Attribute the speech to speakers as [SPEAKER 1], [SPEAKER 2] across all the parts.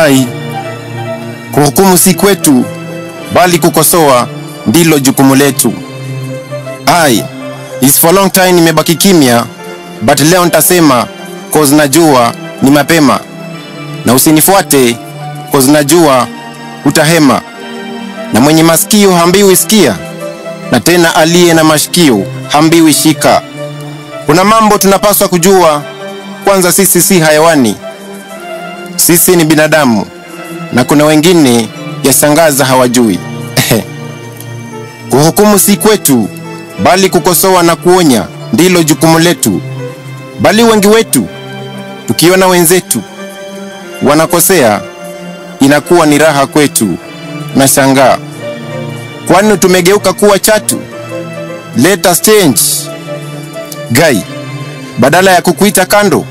[SPEAKER 1] Ai, kuhukumu si kwetu, bali kukosoa ndilo jukumu letu. Ai, it's for long time nimebaki kimya, but leo nitasema cause najua ni mapema. Na usinifuate cause najua utahema. Na mwenye masikio hambiwi sikia, na tena aliye na mashikio hambiwi shika. Kuna mambo tunapaswa kujua. Kwanza, sisi si hayawani, sisi ni binadamu, na kuna wengine yashangaza hawajui. Kuhukumu si kwetu, bali kukosoa na kuonya ndilo jukumu letu. Bali wengi wetu tukiona wenzetu wanakosea, inakuwa ni raha kwetu. Na shangaa, kwani tumegeuka kuwa chatu? Let us change. Guy, badala ya kukuita kando,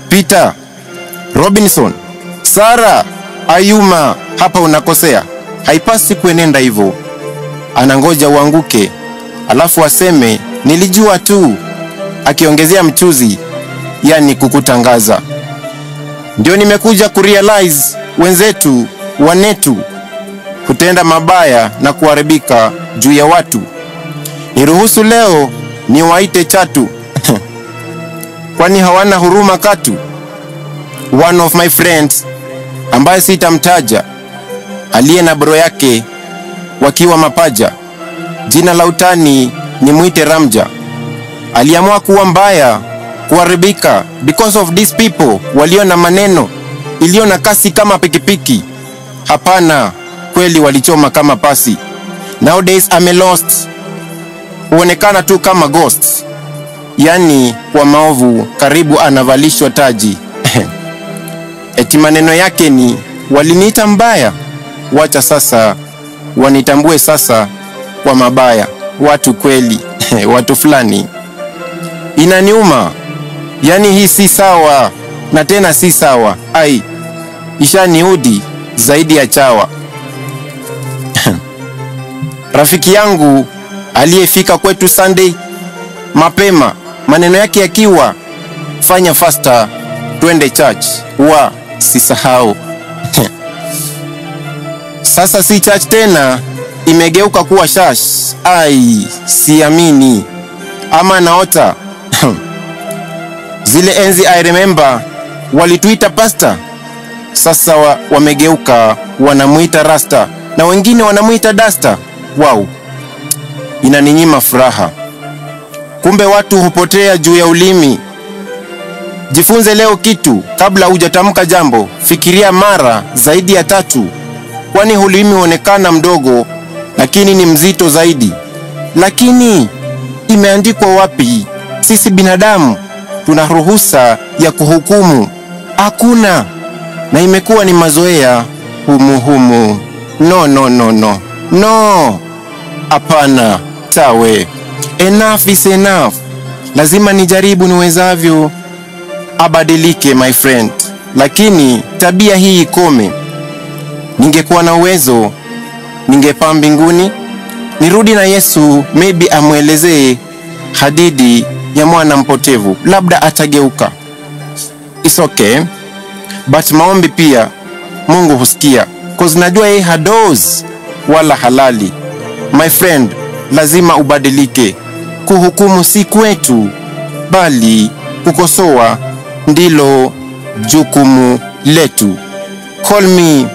[SPEAKER 1] Peter, Robinson, Sarah, Ayuma, hapa unakosea. Haipasi kuenenda hivyo. Anangoja uanguke, alafu aseme nilijua tu, akiongezea mchuzi, yani kukutangaza. Ndio nimekuja kurealize wenzetu wanetu kutenda mabaya na kuharibika juu ya watu. Niruhusu leo niwaite chatu kwani hawana huruma katu. One of my friends ambaye sitamtaja, aliye na bro yake wakiwa mapaja, jina la utani ni mwite Ramja, aliamua kuwa mbaya, kuharibika because of these people walio na maneno iliyo na kasi kama pikipiki. Hapana, kweli walichoma kama pasi. Nowadays ame lost, huonekana tu kama ghost, yani kwa maovu karibu anavalishwa taji. Eti maneno yake ni waliniita mbaya, wacha sasa wanitambue sasa kwa mabaya. Watu kweli watu fulani inaniuma, yani hii si sawa, na tena si sawa. Ai, ishaniudi zaidi ya chawa. Rafiki yangu aliyefika kwetu Sunday mapema, maneno yake yakiwa fanya faster twende church, wa sisahau. Sasa si church tena, imegeuka kuwa shash. Ai, siamini ama naota. Zile enzi I remember walituita pastor, sasa wamegeuka wanamuita rasta, na wengine wanamuita dasta. Wow, inaninyima furaha. Kumbe watu hupotea juu ya ulimi. Jifunze leo kitu kabla hujatamka jambo, fikiria mara zaidi ya tatu, kwani ulimi huonekana mdogo lakini ni mzito zaidi. Lakini imeandikwa wapi sisi binadamu tuna ruhusa ya kuhukumu? Hakuna. Na imekuwa ni mazoea humu humu. No, no, no, no, no, hapana, tawe. Enough is enough. Lazima nijaribu niwezavyo abadilike my friend, lakini tabia hii ikome. Ningekuwa na uwezo ningepaa mbinguni nirudi na Yesu, maybe amwelezee hadithi ya mwana mpotevu, labda atageuka. It's okay, but maombi pia Mungu husikia, cause najua yeye hadoz wala halali. My friend, lazima ubadilike. Kuhukumu si kwetu, bali kukosoa ndilo jukumu letu. Call me